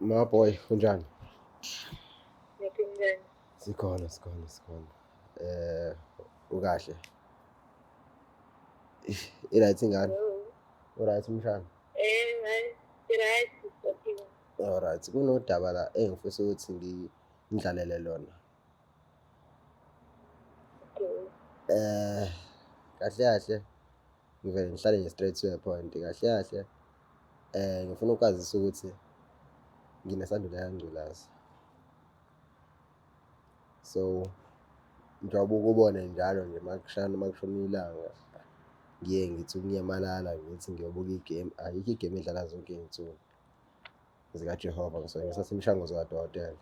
Ma boy, kunjani? Ngiyaphila. Sikhona, sikhona, sikhona. Ukahle. I-right ingane? U-right umshana? Hayi, right. Ngiyaphila. Alright, kunodaba la engifisa ukuthi ngindlalele lona. Okay. Kahle kahle ngivele ngihlale nje straight to the point. Kahle kahle ngifuna ukwazisa ukuthi nginesandulela ngculazi. So njengoba ukubone njalo nje makushana makushona ilanga ngiye ngithi ukunyamalala ngithi ngiyobuka igame, ayikho igame edlala zonke iy'nsuku zikaJehova ngisuke ngisathatha imishanguzo kadokotela.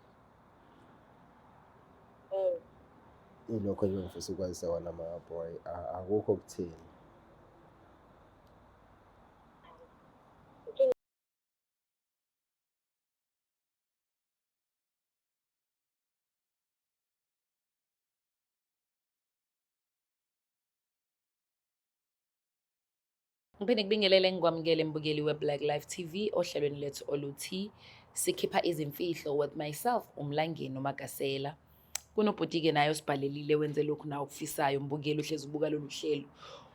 Oh, Ilokho nje engifisa ukwazisa kona ma-boy, akukho okutheni. Ngiphinde ngibingelele ngikwamukele mbukeli we-Black Life TV ohlelweni lethu oluthi sikhipha izimfihlo with myself uMlangeni uMagasela. Kunobhuti-ke naye osibhalelile wenze lokhu nawe okufisayo mbukeli uhlezi ubuka lolu hlelo.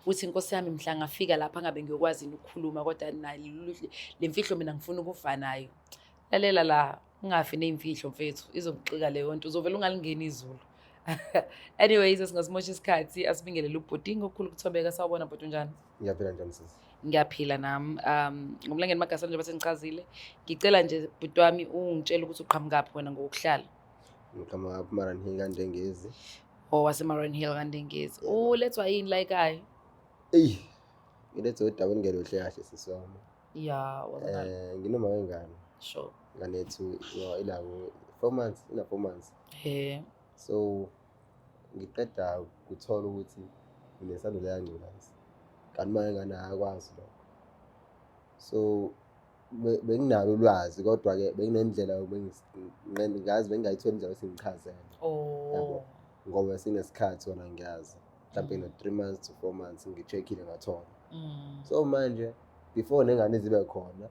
Uthi inkosi yami mhla ngafika lapha ngabe ngiyokwazi yini ukukhuluma kodwa nayo le mfihlo mina ngifuna ukufa nayo. Lalela la, ungafi ney'mfihlo mfethu, izokuxika leyo nto, uzovele ungalingeni izulu. Anyways, singasimosha isikhathi, asibingelele ubhuti ngokukhulu ukuthobeka. Sawubona bhuti, unjani? Ngiyaphila, njani sisi? Ngiyaphila nami. Ngomlangeni Magasela njengoba sengichazile. Ngicela nje bhuti wami ungitshele ukuthi uqhamukaphi wena ngokuhlala. Ngiqhamuka ngapha Mariannhill kaNdengezi. Oh, wase-Mariannhill kaNdengezi. Ulethwa yini la ekhaya? Eyi, ngilethe udaba olungeluhle kahle sisi wami. Ya, wazakala. Nginoma wengane. Sure. Ingane yethu ila 4 months, ina 4 months. So ngiqeda kuthola ukuthi nginesandulela ngculazi. Kanti uma ingane akakwazi lokho. So benginalo ulwazi kodwa ke benginendlela ngazi bengingayitholi indlela yokuthi ngichazele. Oh. Yabo. Ngoba sinesikhathi wona ngiyazi. Mhlawumbe no 3 months to 4 months ngi-check-ile ngathola. So manje before nengane zibe khona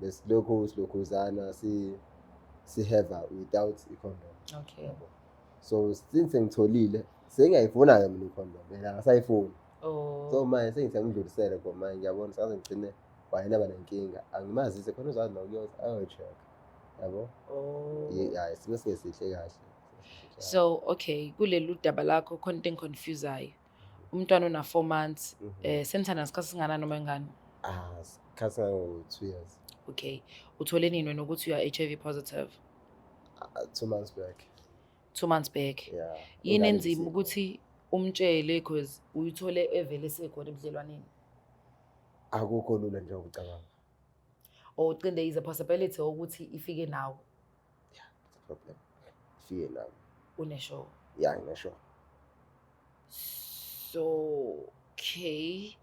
besilokhu silokhuzana si have without i-condom. Okay. Yabo. So since ngitholile sengiyayifuna ke mina i-condom, yena akasayifuni. Oh. So manje sengithi angidlulisele khona manje ngiyabona saze ngigcine wayena aba nenkinga angimazise khona uzazi nokuyothi ayo-check. Yabo? Oh. Ya, isimo singesihle kahle. So okay, kulelu daba lakho khona into engiconfusayo. Umntwana una 4 months, senithanda isikhathi singanani noma ingane? Ah, isikhathi singango 2 years. Okay. Uthole nini wena ukuthi you are HIV positive? 2 months back. 2 months back. Yeah. Yini Ingane enzima isipho. ukuthi umtshele because uyithole evele sekhona ebudlelwaneni? Akukho lula nje ukucabanga. Or ucinde there is a possibility ukuthi ifike nawe? Yeah, it's a problem. Ifike nawe. Une sure? Yeah, ngine sure. So, okay.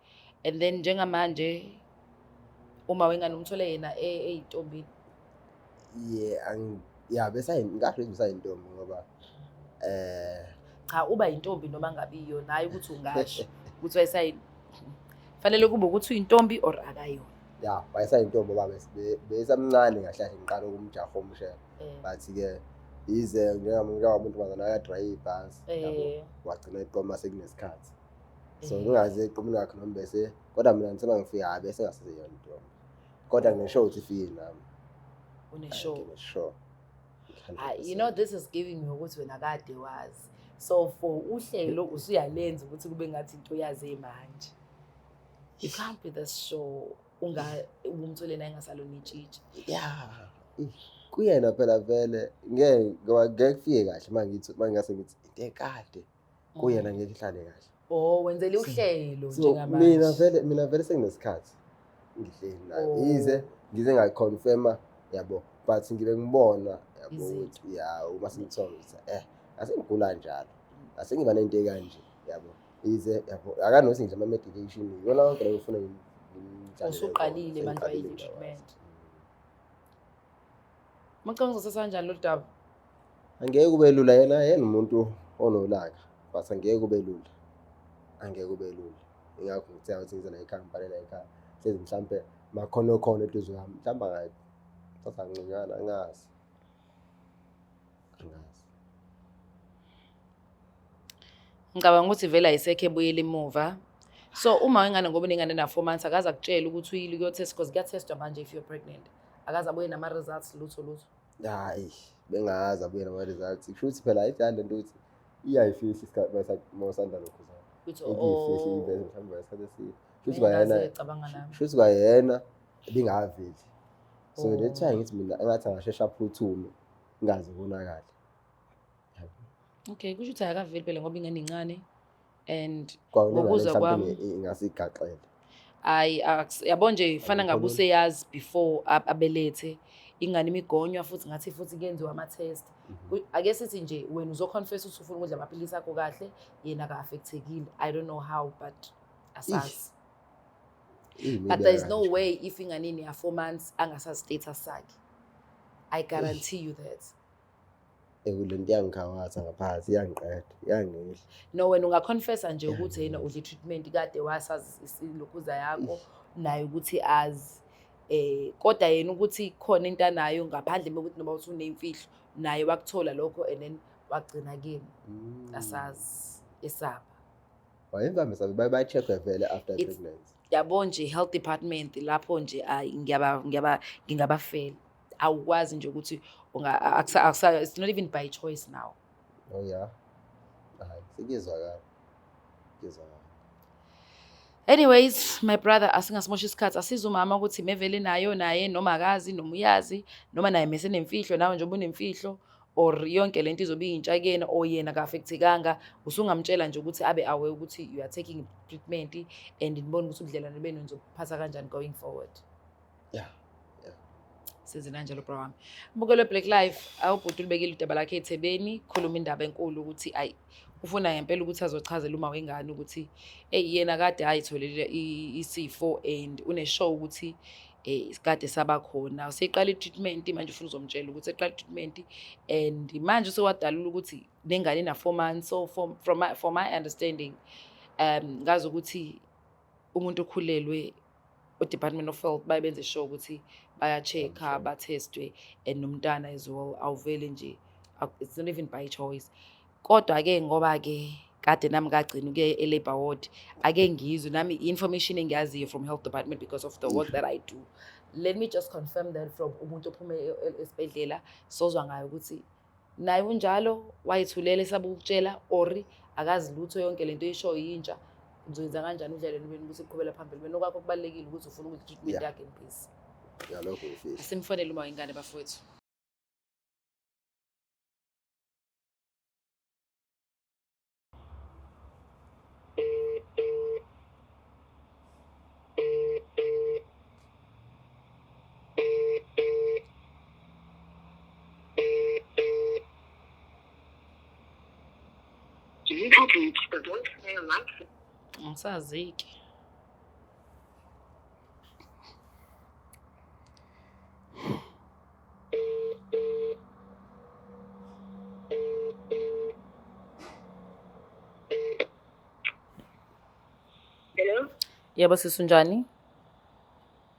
And then njengamanje uma wengane umthole yena eyintombi. Yeah, yeah, bese ngasho ukuthi besayintombi ngoba cha uba yintombi noma ngabe iyona, hayi ukuthi ungasho ukuthi wayesayi fanele kube ukuthi uyintombi or akayona. Yeah, wayesayintombi ngoba besamncane kahle kahle ngiqala ukumjaha umshela. But ke yize njengomuntu wazana akadrayive ibhasi, yabo, wagcina eqoma sekunesikhathi. So ngingaze eqomeni wakhe noma bese kodwa mina ngithe mangifika hayi bese ngaseyona intombi. Kodwa ngine-sure ukuthi ifike nami. Une-sure? Ngine-sure. You know this is giving me ukuthi wena kade wazi. So for uhlelo usuyalenza ukuthi kube ngathi into yaze manje. You can't be this sure unga umthole naye engasalona itshitshi. Yeah. Kuyena phela vele ngeke ngoba ngeke kufike kahle mangithi mangase ngithi into ekade kuyena ngeke ihlale kahle. Oh, wenzele uhlelo So, njengamanje. mina vele senginesikhathi ngihleli naye. Oh. Yize ngize ngayiconfirma yabo, but ngibe ngibona yabo Izinto. ukuthi ya uma sengithola ukuthi asengigula njalo. Asengiba nento ekanje yabo. Yize yabo akanothi ngidla ama medication iyona yonke leyo ngifuna ngimdlalele Usuqalile kona, manje sengiqalile wayi-treatment. ngiyakwazi. Macabanga uzothatha kanjani lolu daba? Angeke kube lula, yena umuntu onolaka, but angeke kube lula. Angeke kube lula. Ingakho ngithe ukuthi ngize la ekhaya ngibhalela ekhaya. Hlezi mhlampe makhono khona eduze kwami, mhlawumbe Thatha ngconywana angazi. Angazi. Ngicabanga ukuthi vele ayisekho ebuyela emuva. So uma wengane ngoba unengane na-4 months akaze akutshele ukuthi uyile ukuyo-test because kuya-testwa manje if you're pregnant. Akaze abuye nama-results lutho lutho. Hayi, bengazi abuye nama-results. Kusho ukuthi phela ayijali lento ukuthi iyayifihla isikhathi mawusanda lokhu zana. Ukuthi Iyifihla oh, iveze mhlawumbe isikhathi eside. Kusho ukuthi bengaze kwayena cabanga nami. kusho ukuthi kwayena bingaveli. So that's why Oh. ngithi mina engathi angasheshe aphuthume ingaze konakale. Okay, kusho ukuthi akaveli phela ngoba ingane incane and Kwawona ingane Ngokuzwa mhlawumbe kwami- ingasigaxele. ayi yabo nje fana Ayikho ngabe lula. useyazi before abelethe ingane imigonywa futhi ngathi futhi kuyenziwa ama-test. Ake sithi nje wena uzoconfess ukuthi ufuna ukudla amaphilisi akho kahle, yena aka-affectekile. I don't know how but asazi. Iy'mibi But there is no kanje. way if ingane ine 4 months angasazi status sakhe. I guarantee you that. Le nto iyangikhawatha ngaphansi, iyangiqeda, iyangidla. No wena ungaconfessa nje ukuthi yena Iyangidla. udla i-treatment kade wasazi isilokhuza yakho naye ukuthi azi. Kodwa yena ukuthi khona into anayo ngaphandle kokuthi noma uthi unemfihlo naye wakuthola lokho and then wagcina kini asazi esaba. Wayimvamisa baye bayi-check-e vele after pregnancy. Yabo nje health department lapho nje ayi ngiyaba ngingabafela. Awukwazi nje ukuthi unga akusa it's not even by choice now. Oh yeah. Hayi, sekuyezwakala. Kuyezwakala. Anyways, my brother asingasimosha isikhathi asize umama ukuthi mevele nayo naye noma akazi noma uyazi noma naye mesenemfihlo nawe njengoba unemfihlo or yonke lento izobe iyintsha kuyena or yena aka-affectekanga usungamtshela nje ukuthi abe aware ukuthi you are taking treatment and nibone ukuthi ubudlelwane benu nizobuphatha kanjani going forward. Yeah. Senze kanjalo bro wami. Mbukelo Black Life awubhuti ulibekile udaba lakhe ethebeni khuluma indaba enkulu ukuthi ayi ufuna ngempela ukuthi azochazela uma wengane ukuthi hey yena kade ayitholile isifo and une-show ukuthi kade saba khona useqala i-treatment manje ufuna uzomtshela ukuthi eqala i-treatment and manje usewadalula ukuthi nengane ina 4 months so from my understanding ngazi ukuthi umuntu okhulelwe o-Department of Health baye benze sure ukuthi baya-check-a Sure. bathestwe and nomntana as well awuvele nje it's not even by choice. Kodwa-ke ngoba-ke kade nami kagcina ukuya e-labour ward ake ngizwe nami i-information engiyaziyo from health department because of the work that I do. Let me just confirm that from umuntu ophume esibhedlela sozwa ngayo ukuthi naye unjalo wayithulela esaba ukutshela or akazi lutho yonke lento eyishoyo yintsha uzoyenza kanjani udlelwane benu ukuthi iqhubela phambili. Wena okwakho kubalulekile ukuthi ufuna ukuthi treatment yakhe in peace. Ngalokho ngifisa. Asimfonele uma ingane bafowethu. You have reached the voicemail line. Angisazi-ke. Hello? Yebo sisi unjani?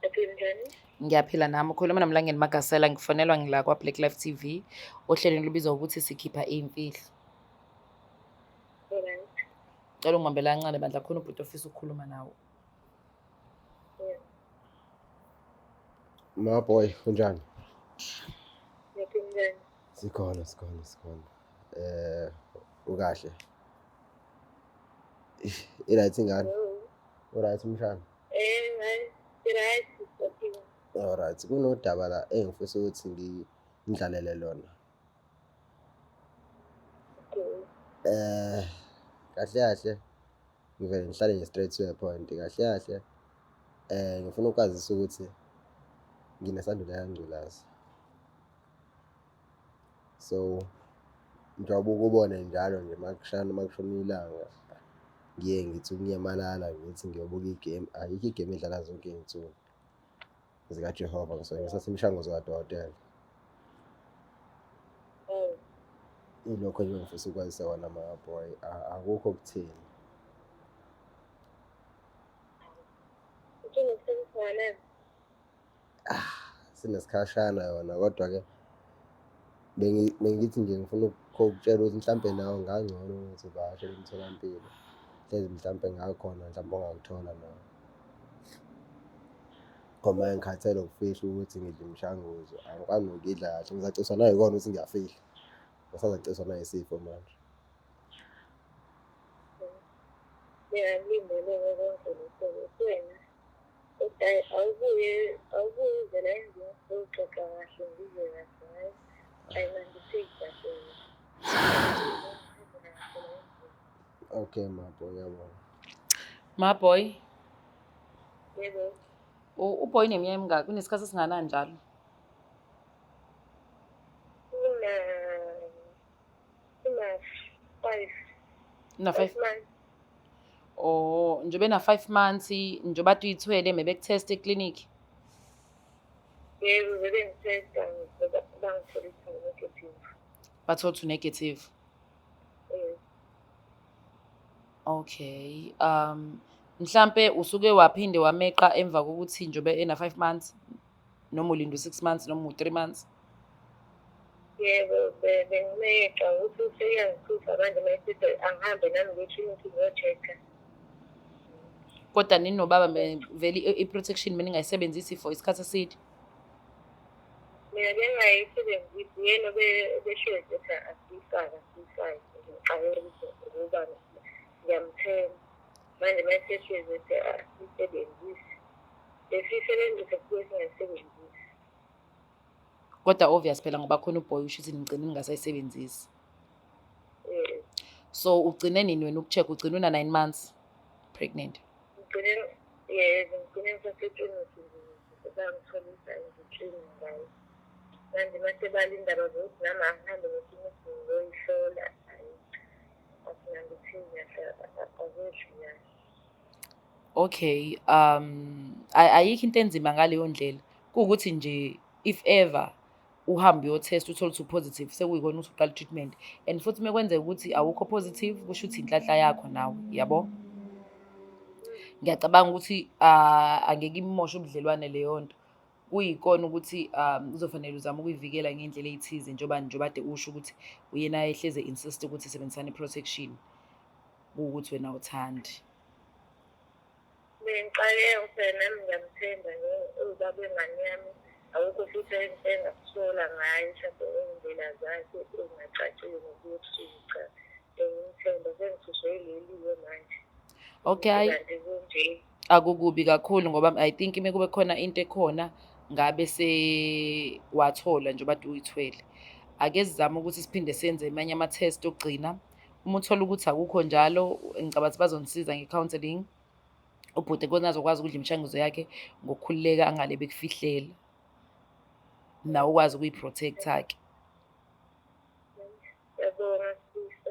Uphila njani? Ngiyaphila nami. Ukhuluma noMlangeni Magasela ngifonelwa ngila kwa Black Life TV ohlelweni lubizwa ukuthi sikhipha iy'mfihlo. Alright. Cela ungibambele kancane bandla khona ubhuti ofisa ukukhuluma nawe. Yeah. Ma boy, unjani? Ngiyaphila njani? Sikhona, sikhona, sikhona. Ukahle. I-right ingane? Hello. U-right umshana? Hayi, i-right, ngiyaphila. Alright, kunodaba la engifisa ukuthi ngidlalele lona. Okay. Kahle kahle ngivele ngihlale nje straight to the point. Kahle kahle ngifuna ukwazisa ukuthi nginesandulela ngculazi. So njengoba ukubone njalo nje makushana makushona ilanga ngiye ngithi ukunyamalala ngithi ngiyobuka igame. Ayikho igame edlala zonke iy'nsuku zikaJehova ngisuke ngisathatha imishanguzo kadokotela. Oh. Ilokho nje engifisa ukwazisa kona ma boy, akukho okutheni. Inkinga kusebenzisana. Sinesikhashana yona kodwa-ke bengithi nje ngifuna ukukutshela ukuthi mhlampe nawe ngangcono ukuthi uvakashele emtholampilo. Hlezi mhlampe ngakhona mhlampe ongakuthola nawe. Ngoba ngikhathele ukufihla ukuthi ngidla imishanguzo, angikwazi nokuyidla kahle. Ngizaciswa nayikona ukuthi ngiyafihla. Ngisazociswa nayisifo manje. Ngingakulindele-ke konke lokho kuwena. Kodwa hhayi awubuye awubuye uze la endlini sizoxoxa kahle ngizwe kahle hhayi ayinambitheki kahle. Okay mabo, ngiyabonga. Ma boy. Yebo. Uboy uneminyaka emingaki? Unesikhathi esinganani njalo? Una una 5. Una 5 months. Oh, njengoba ena 5 months, njengoba ade uyithwele mebekutest eclinic. Yebo, bebengitesta bangithola ukuthi negative. Bathola ukuthi negative. Yes. Okay. Mhlampe usuke waphinde wameqa emva kokuthi njengoba ena 5 months noma ulinde u-6 months noma u-3 months. Yebo, bengimeqa ukuthi useyangithutha manje mayesithi angihambe nami ngiye-clinic ngiyo-check-a. Kodwa nini nobaba vele i-protection beningayisebenzisi for isikhathi eside. Mina bengingayisebenzisi, yena obehlezi ethi asiyifake asiyifake. Ngixakeka ukuthi ngoba ngiyamthemba. Manje mayesehlezi ethi asiyisebenzisi. Besiyisebenzisa sibuye singayisebenzisi. Kodwa obvious phela ngoba khona uboy usho ukuthi nigcine ningasayisebenzisi. Yes. So ugcine nini wena ukucheck? Ugcine una 9 months pregnant. Ngigcine, yebo, ngigcine ngisaseklinikhi bangitholisa ngi-clean ngayo. Manje mase bala indaba zokuthi nami angihambe ngeklinikhi ngiyoyihlola, hhayi asinambitheki kahle, akwehli kahle. Okay, ayikho into enzima ngaleyo ndlela. Kuwukuthi nje if ever uhambe uyo-test uthole ukuthi u-positive sekuyikona ukuthi uqala i-treatment. And futhi uma kwenzeka ukuthi awukho positive kusho ukuthi inhlanhla yakho nawe, yabo? Ngiyacabanga ukuthi angeke imoshe ubudlelwane leyo nto. Kuyikona ukuthi kuzofanele uzame ukuyivikela ngey'ndlela ey'thize njengoba njengoba kade usho ukuthi uyena ehlezi e-insist ukuthi sebenzisani i-protection. Kuwukuthi wena awuthandi. Bengixakeka phela nami ngiyamthemba nje uwubaba wengane yami. Akukho futhi engakusola ngaye mhlampe ngey'ndlela zakhe ezingacacile nokuthi cha. Bengimthemba sengithuswe yileli-ke manje. Okay, hhayi. Kanti kunje. Akukubi kakhulu ngoba I think uma kube khona into ekhona ngabe sewathola njengoba kade uyithwele. Ake sizame ukuthi siphinde senze amanye ama-test okugcina. Uma uthola ukuthi akukho njalo, ngicabanga ukuthi bazonisiza nge-counselling. Ubhuti kona azokwazi ukudla imishanguzo yakhe ngokukhululeka angale bekufihlela. Nawe ukwazi ukuyi-protect-a-ke. Ngiyabonga sisi.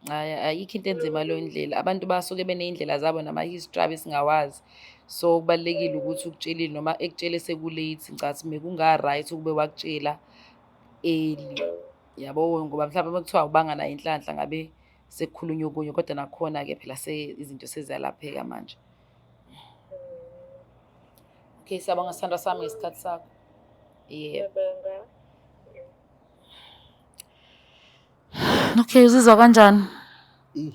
Hhayi, ayikho into enzima leyo ndlela. Abantu basuke beney'ndlela zabo nama-history abo esingawazi. So kubalulekile ukuthi ukutshelile noma ekutshele seku-late. Ngicabanga ukuthi bekunga-right ukube wakutshela early. Yabo ngoba mhlawumbe uma kuthiwa awubanga nayo inhlanhla ngabe sekukhulunywa okunye kodwa nakhona-ke phela izinto seziyalapheka manje. Okay, siyabonga sithandwa sami ngesikhathi sakho. Yebo. Ngiyabonga. Okay, uzizwa kanjani? Ih.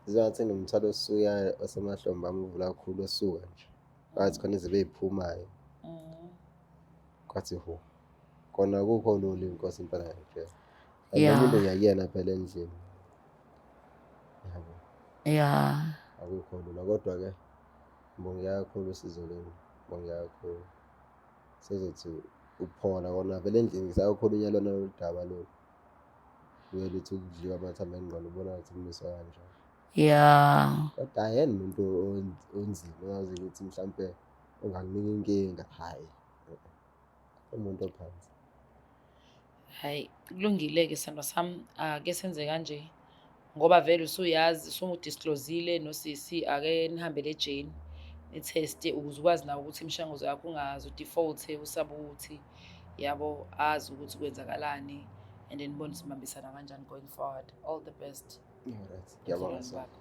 Ngizwa ngathi nginomthwalo osuka osemahlombe ami uvula kakhulu osuka nje. Ngathi khona izinto ey'phumayo. Kwathi hu. Kona akukho lula inkosi impela nje. And Yeah. umuntu ngiyakuyena phela endlini. Yabo. Yeah. Akukho lula kodwa-ke ngibonge kakhulu usizo lwenu. Ngibonge kakhulu. Sezothi ukuphola kona vele endlini ngisayokhulunywa lona lolu daba lolu. Kuye luthi ukudliwa amathambo engqondo ubona ukuthi kumiswa kanjani. Yeah. Kodwa yena umuntu onzima owazi ukuthi mhlampe ungakunika inkinga, hhayi. Umuntu ophansi. Hhayi, kulungile-ke sithandwa sami, ake senze kanje ngoba vele usuyazi usumu-disclose-ile nosisi, ake nihambele ejeni ni-test-e ukuze ukwazi nawe ukuthi imishanguzo yakho ungaze u-default-e usabe ukuthi yabo azi ukuthi kwenzakalani and then nibone ukuthi nibambisana kanjani going forward. All the best. Alright. Ngiyabonga Ebudlelwaneni sir. bakho.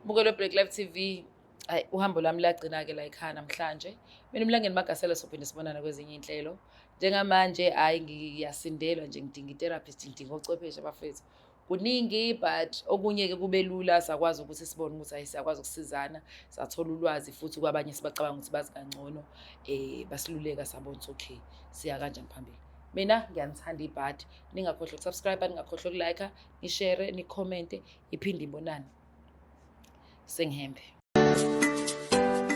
Mbukeli we-Black Life TV. Ayi, uhambo lwami lagcina-ke la ekhaya namhlanje. Mina uMlangeni Magasela, sophinde sibonane kwezinye iy'nhlelo. Njengamanje hhayi, ngiyasindelwa nje, ngidinga i-therapist, ngidinga ochwepheshe bafethu. Kuningi, but okunye-ke kube lula, sakwazi ukuthi sibone ukuthi hhayi, siyakwazi ukusizana, sathola ulwazi futhi kwabanye sibacabanga ukuthi bazi kangcono, basiluleka, sabona ukuthi okay, siya kanjani phambili. Mina ngiyanithanda ibhadi, ningakhohlwa uku-subscribe, ningakhohlwa uku-like, ni-share, ni-commente, iphinde ibonane. Sengihembe.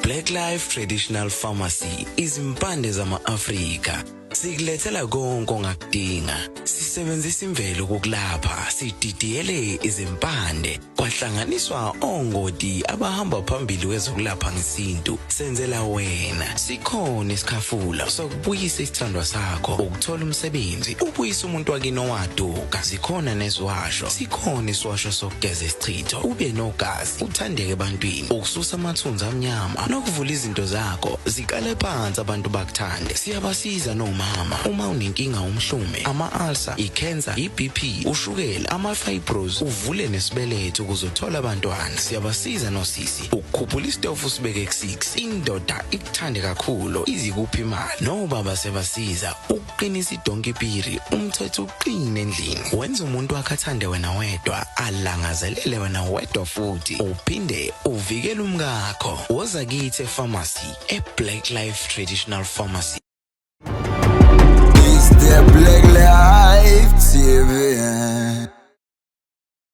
Black Life Traditional Pharmacy, izimpande zama-Afrika. Sikulethela konke ongakudinga. Sisebenzisa imvelo ukukulapha, sididiyele izimpande, kwahlanganiswa ongoti abahamba phambili kwezokulapha ngesintu. Senzela wena. Sikhona isikhafula sokubuyisa isithandwa sakho, ukuthola umsebenzi, ubuyise umuntu wakini owaduka. Zikhona neziwasho, sikhona isiwasho sokugeza isichitho, ube nogazi, uthandeke ebantwini, ukususa amathunzi amnyama nokuvula izinto zakho ziqale phansi abantu bakuthande. Siyabasiza nomama uma unenkinga, umhlume, ama-ulcer, i-cancer, i-BP, ushukela, ama-fibros, uvule nesibeletho ukuze uthole abantwana. Siyabasiza nosisi ukukhuphula isitofu usibeke ku-6, indoda ikuthande kakhulu, izikuphi imali. Nobaba sebasiza ukuqinisa idonki piri, umthetho uqine endlini, wenza umuntu wakhe athande wena wedwa, alangazelele wena wedwa, futhi uphinde uvikele umkakho. Woza kithi e-pharmacy, e-Black Life Traditional Pharmacy. It's the Black Life TV.